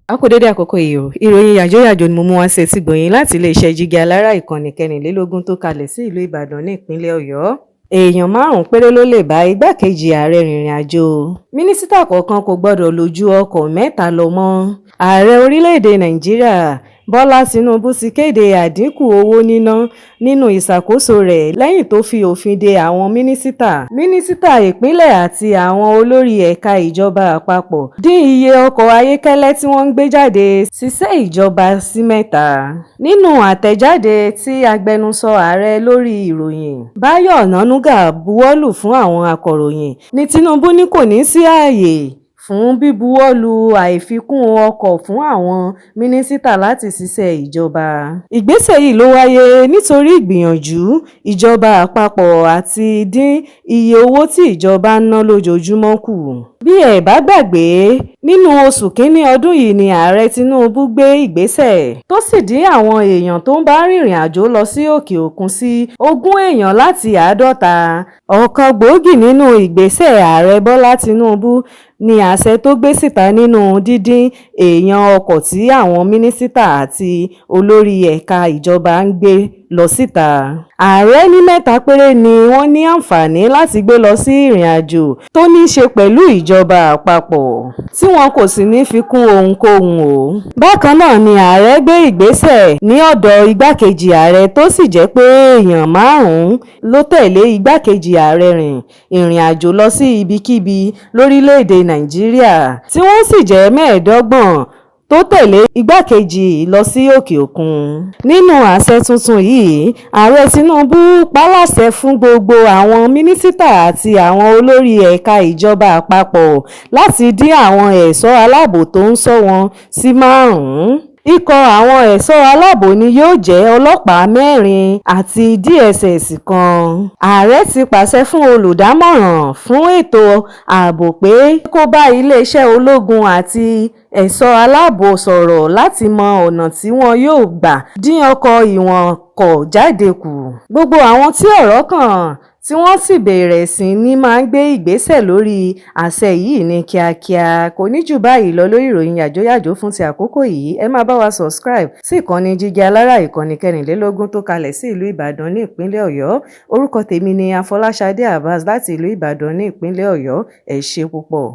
A kú dédé àkókò yìí o. Ìròyìn yàjóyàjó ni mo mú wá sí etí gbọ̀nyìn láti iléeṣẹ́ Jígí Alára, ìkànnì 24 tó kalẹ̀ sí ìlú Ìbàdàn ní ìpínlẹ̀ Ọ̀yọ́. Èèyàn márùn-ún péré ló lè bá igbákejì ààrẹ rìnrìn àjò. Mínísítà kọ̀ọ̀kan kò gbọ́dọ̀ lò ju ọkọ̀ mẹ́ta lọ mọ́. Ààrẹ orílẹ̀-èdè Nàìjíríà Bọ́lá Tinubu ti kéde àdínkù owó níná nínú ìṣàkóso rẹ̀ lẹ́yìn tó fi òfin de àwọn mínísítà, mínísítà ìpínlẹ̀ àti àwọn olórí ẹ̀ka ìjọba àpapọ̀ dín iye ọkọ̀ ayọ́kẹ́lẹ́ tí wọ́n ń gbé jáde síṣẹ́ ìjọba sí mẹ́ta. Nínú àtẹ̀jáde tí agbẹnusọ ààrẹ lórí ìròyìn, Báyọ̀ Ọ̀nànúgà, buwọ́lù fún àwọn akọ̀ròyìn ní, Tinubu ní kò ní sí ààyè fún bíbuwọ́lu àìfikún ọkọ̀ fún àwọn mínísítà láti ṣiṣẹ́ ìjọba. Ìgbésẹ̀ yìí ló wáyé nítorí ìgbìyànjú ìjọba àpapọ̀ àti dín iye owó tí ìjọba ń ná lójoojúmọ́ kù. Bí ẹ bá gbàgbé, nínú oṣù kínní ọdún yìí ní Ààrẹ Tinubu gbé ìgbésẹ̀ tó sì dín àwọn èèyàn tó ń bá rìnrìn àjò lọ sí òkè òkun sí 20 èèyàn láti 50. Ọ̀kan gbòógì nínú ìgbésẹ̀ Ààrẹ Bọ́lá Tinubu ní àṣẹ tó gbé síta nínú dídín èèyàn ọkọ̀ tí àwọn mínísítà àti olórí ẹ̀ka ìjọba ń gbé lọ síta. Ààrẹ ní mẹ́ta péré ni wọ́n ní àǹfààní láti gbé lọ sí ìrìnàjò tó ní í ṣe pẹ̀lú ìjọba àpapọ̀, tí wọn kò sì ní fi kún ohunkóhun o. Bákan náà ni ààrẹ gbé ìgbésẹ̀ ní ọ̀dọ̀ igbákejì ààrẹ, tó sì jẹ́ pé èèyàn márùn-ún ló tẹ̀lé igbákejì ààrẹ rin ìrìnàjò lọ sí ibikíbi lórílẹ̀-èdè Nàìjíríà, tí wọ́n sì jẹ́ 25 tó tẹ̀lé igbákejì lọ sí òkè òkun. Nínú àṣẹ tuntun yìí, Ààrẹ Tinubu paláṣẹ fún gbogbo àwọn mínísítà àti àwọn olórí ẹ̀ka ìjọba àpapọ̀ láti dín àwọn ẹ̀ṣọ́ aláàbò tó ń ṣọ́ wọn sí márùn-ún. Ikọ̀ àwọn ẹ̀ṣọ́ aláàbò ni yóò jẹ́ ọlọ́pàá mẹ́rin àti DSS kan. Ààrẹ ti pàṣẹ fún olùdámọ̀ràn fún ètò ààbò pé kó bá iléeṣẹ́ ológun àti ẹ̀ṣọ́ aláàbò sọ̀rọ̀ láti mọ ọ̀nà tí wọn yóò gbà dín ọkọ̀ ìwọ́kọ̀ jáde kù. Gbogbo àwọn tí ọ̀rọ̀ kàn tí wọ́n sì bẹ̀rẹ̀ sí ní máa gbé ìgbésẹ̀ lórí àṣẹ yìí ní kíákíá. Kò ní jù báyìí lọ lórí ìròyìn yàjóyàjó fún ti àkókò yìí. Ẹ máa bá wa subscribe sí ìkànnì Jígí Alára, ìkànnì 24 tó kalẹ̀ sí ìlú Ìbàdàn ní ìpínlẹ̀ Ọ̀yọ́. Orúkọ tèmi ni Afọláṣadé Abbas láti ìlú Ìbàdàn ní ìpínlẹ̀ Ọ̀yọ́. Ẹ ṣé púpọ̀.